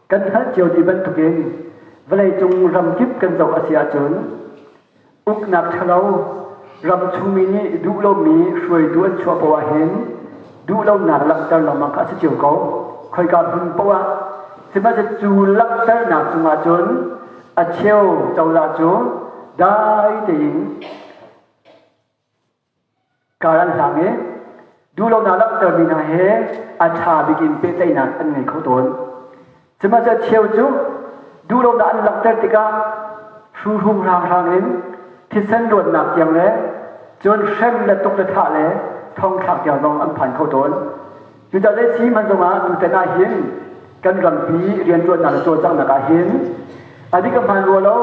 Kan hngalh cio dih bantukin vawleicung ramkip kan zoh a si ahcun uknak ṭhalo ram chungmi nih duh lomi hruaitu an chuah poah ahhin duhlonak langhter lengmang kha a si cio ko. Khoika hmun poah ah sihmanhsehlaw cu langhternak cungah cun a cheu cozah cu dai tein Kar an hlang i duhlonak langhtermi hna he a ṭha bik in pehtlaihnak an ngei kho tawn. Sihmanhsehlaw cheu cu duhlonak an langhter tikah hruhrum hranghrang in thisen luannak tiang le cun hrem le tuk le thah le thongthlak tiang zong an phan kho tawn. Cucaah zei si hmanh zongah tutan ah hin kan rampi rianṭuannak le cawlcanghnak ah hin a dik a hmaan rua lo,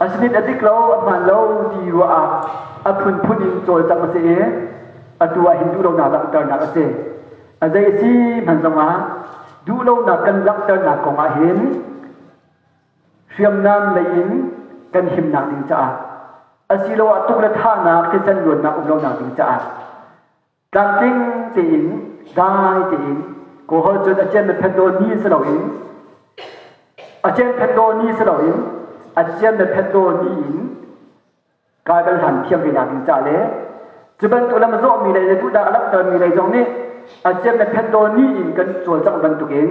a sinit a dik lo, a hmaan lo ti ruah ah a phunphun in cawlcangh a si i atu ah hin duhlonak langhternak a si. A zei a si hmanh zongah duhlonak kan langhternak kong ah hin hriamnam lei in kan himnak ding caah asiloah tuk le thahnak thisen luannak um lonak ding caah Tlamtling tein, dai tein, kawhol cun a cian phet daw ni si loin, a cian phet daw ni si loin, a cian phet daw ni in kai kan hlan thiam ve nak ding ca le cu bantuk lam zawhmi lei le duhnak a langhtermi lei zong nih a cian phet daw ni in kan cawlcangh bantukin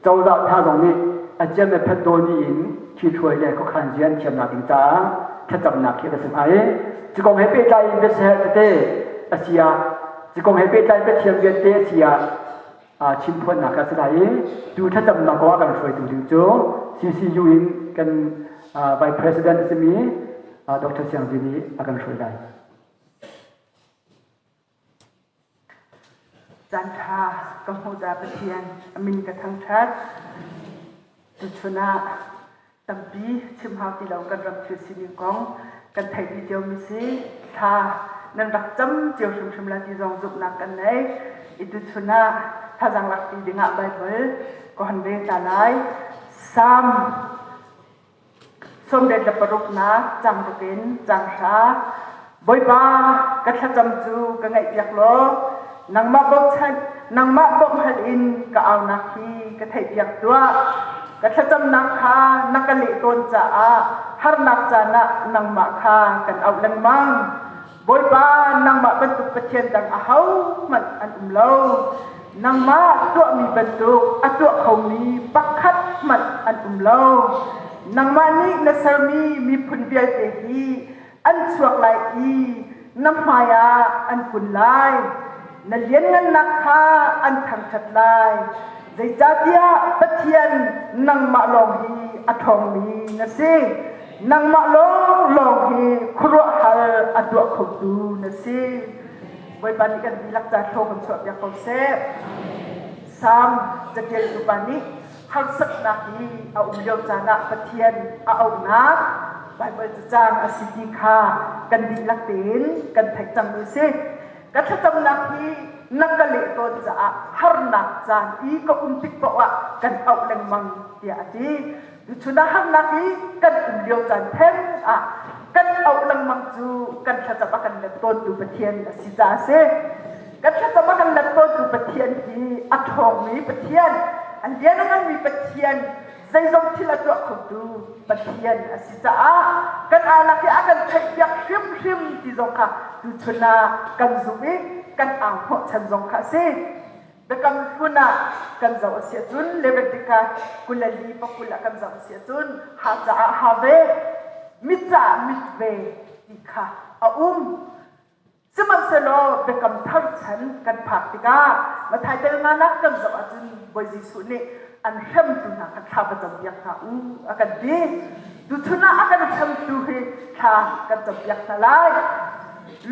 cozah hna zong nih a cian phet daw ni in ṭhithruai le khuakhan rian thiamnak ding caah thlacamnak khi a si hnga i cu kong he pehtlai in biaseher tete a si ah cu kong he pehtlai Pathian rian te a si ah chimphuannak a si lai i cu thlacamnak kong ah kan hruaitu ding cu CCU in kan Vice President a simi Dr. Siang Zi nih a kan hruai lai. Caanṭha ka hmuh caah Pathian a min ka thangṭhat. Tuchun ah tampi chim hau ti lo kan ram thil sining kong kan theih dih ciomi si. Thla nan rak cam cio hrimhrim la ti zong zumhnak kan nei. I tuchun ah thazaang lak ti dingah Baibal ka hon rel ta lai. Salm 16 cang ruk in cang hra. Bawipa, ka thlacam cu ka ngaihpiak law nangmah bochan nangmah bawmhhal in ka aunak hi ka theihpiak tuah. Ka thlacamnak kha na ka leh tawn caah harnak caan ah nangmah kha kan auh lengmang. Bawipa, nangmah bantuk Pathian dang ahohmanh an um lo. Nangmah tuahmi bantuk a tuah khomi pakhat hmanh an um lo. Nangmah nih na sermi miphun vialte hi an chuak lai i na hmaiah an kun lai. Na lianngannak kha an thangṭhat lai. Zeicahtiah Pathian nangmah lawng hi a ṭhawngmi na si. Nangmah lawnglawng hi khuaruahhar a tuah khotu na si. Bawipa nih kan dihlak ca thlaw kan chuahpiak ko seh. Salm caṭialtu pa nih harsatnak hi a um lio caan ah Pathian a auhnak Baibal cacang a si ti kha kan dihlak tein kan theih cangmi a si. Ka thlacamnak hi na ka leh tawn caah harnak caan i ka um tik paoh ah kan auh lengmang tiah a ti. Tuchun ah harnak i kan um lio caan theng ah kan auh lengmang cu kan thlacam a kan let tawntu Pathian a si caah a si. Kan thlacam a kan let tawntu Pathian hi a ṭhawngmi Pathian, a lian a nganmi Pathian, zeizong thil a tuah khotu Pathian a si caah kan aunak hi a kan theihpiak hrimhrim ti zong kha tuchun ah kan zumh i kan au hnawhchan zong kha a si. Biakam hlun ah kan zoh a si ahcun Leviticus 24 pakul ah kan zoh a si ahcun ha caah ha ve, mit caah mit ve ti kha a um. Sihmanhsehlaw biakam thar chan kan phak tikah Matthai tel nganak kan zoh ahcun Bawi Jesuh nih an hremtu hna kha thla va campiak hna u a kan ti. Tuchun ah a kan hremtu hi thla kan campiak hna lai.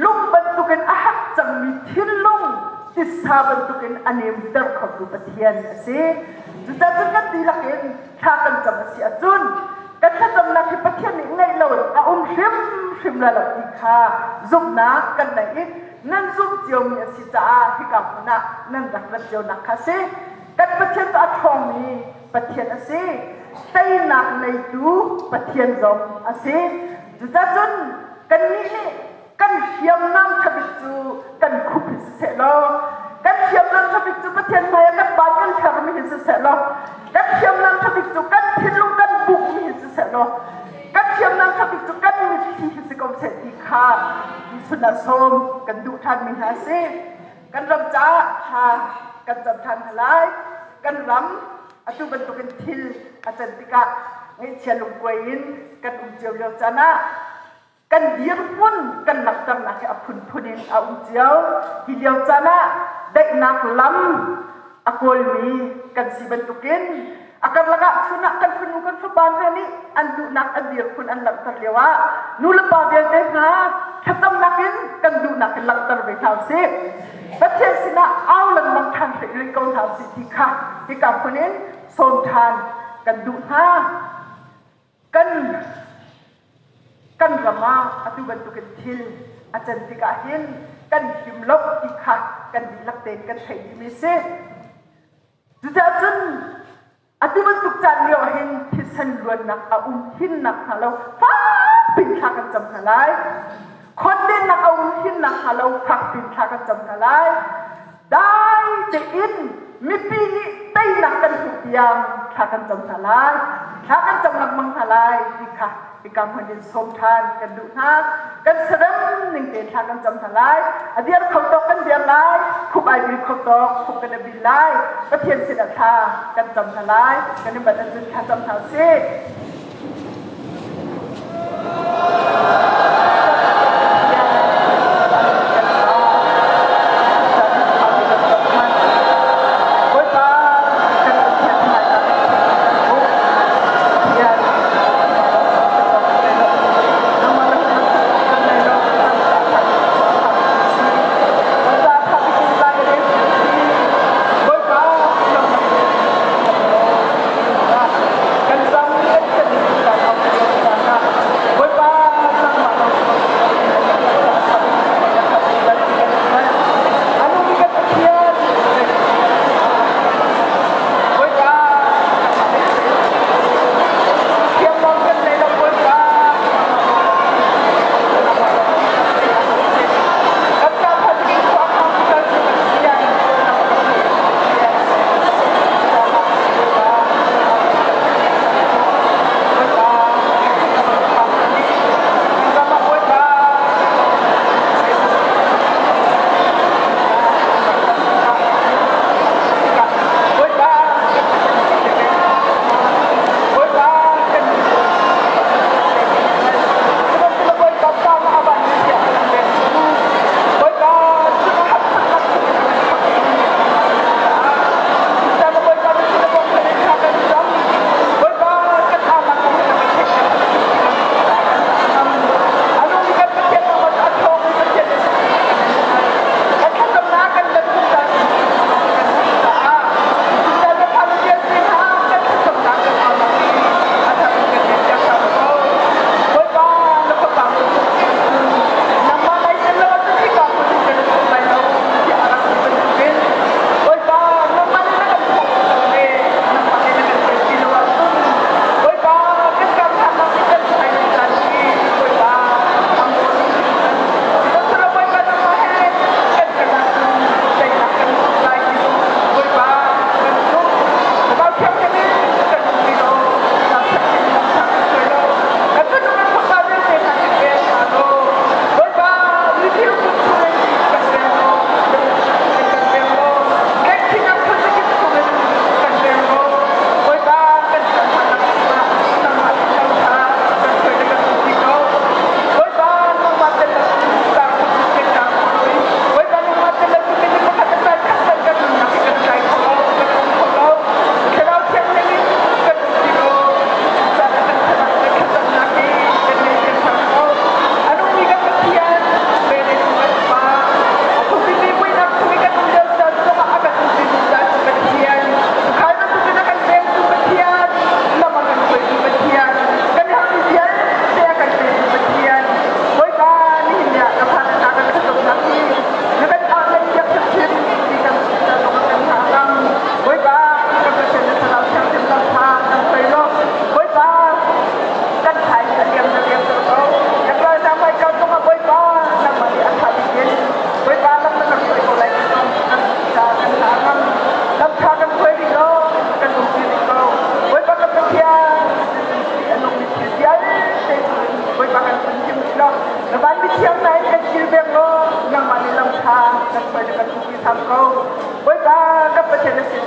Lung bantukin a hak cangmi thinlung titsa bantukin a nemter khotu Pathian a si. Cucaah cun kan dihlak in thla kan cam a si ahcun kan thlacamnak hi Pathian nih ngaih loin a um hrimhrim lai lo ti kha zumhnak kan nei i nan zumh ciomi a si caah hika hmun ah nan rak rat cionak kha a si. Kan Pathian cu a ṭhawngmi Pathian a si. Teinak neitu Pathian zong a si. Cucaah cun kannih nih kan hriamnam ṭhabik cu kan khup hi siseh law kan hriamnam ṭhabik cu Pathian hmaiah kan ban kan hermi hi siseh law kan hriamnam ṭha bik cu kan thinlung kan bukmi hi siseh law kan hriamnam ṭha bik cu kan mitthli hi si ko seh ti kha tuchun ah sawm kan duh ṭhanmi hna a si. Kan ram caah thla kan cam ṭhan hna lai. Kan ram atu bantukin thil a can tikah ngaihchia lungkuai in kan um cio lio caan ah kan dirhmun kan langhternak hi a phunphun in a um cio. Hi lio caan ah daihnak lam a kawlmi kan si bantukin a karlak ah chun ah kan fanu kan fapa hna nih an duhnak an dirhmun an langhter lio ah nu le pa vialte hna thlacamnak in kan duhnak in langhter ve hna usih. Pathian sinah au lengmang ṭhan rih ko hna usih ti kha hika hmun in sawm ṭhan kan duh hna. Kan kan ram ah atu bantukin thil a can tikah hin kan him lo ti kha kan dihlak tein kan theih dihmi si. Cucaah cun atu bantuk caan lio ah hin thisen luannak a um hinnak hnga lo fakpin thla kan cam hna lai. Khondennak a um hinnak hnga lo fakpin thla kan cam hna lai. Dai tein mipi nih teinak kan hmuh tiang thla kan cam hna lai. Thla kan cam lengmang hna lai ti kha hika hmun in sawm ṭhan kan duh hna. Kan saram ning tein thla kan cam hna lai. A dir kho tawk kan dir lai. Khup ai bil kho tawk khup kan i bil lai. Pathian sinah thla kan cam hna lai. Kan i bat ahcun thla cam hna usih. Kan ram kan kan kan Bawipa nangmah.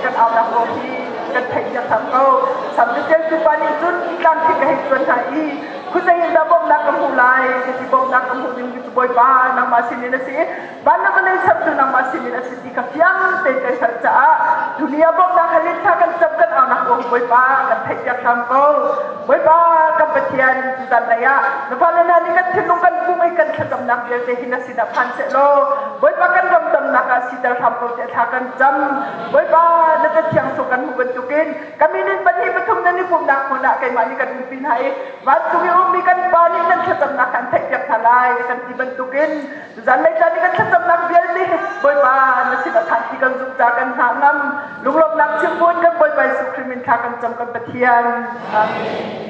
kan aunak aw hi kan theih piak hram ko. Sam tu pa nih cun tlang khi ka hei cuan hna i khuazei in dah bawmhnak ka hmuh lai ka ti bawmhnak ka hmuh ding cu Bawipa nangmah sinin a si i van le vawlei sertu nangmah sinin a si ti kha fiang tein kan hngalh caah dunia bawmhnak hal in thla kan cam kan aunak aw Bawipa kan theih piak hram ko. Bawipa kan Pathian tuzan lei ah na fale hna nih kan thinlung kan pum i kan thlacamnak vialte hi na sinah phan seh law Bawipa kan ram damnak ah siter hram ko tiah thla kan cam. Bawipa na Cathiang chung kan hmuh bantukin ka min in pahnih pathum nan i pumhnak hmun ah keimah nih kan umpi hna i vancung i ummi kan Pa nih nan thlacamnak kha an theihpiak hna lai kan ti bantukin zanlei caan i kan thlacamnak vialte Bawipa na sin a phan ti kan zumh ca kan hna ngam lunglawmhnak chim buin kan Bawipa Jesuh Khrih min thla kan cam kan Pathian. Amen.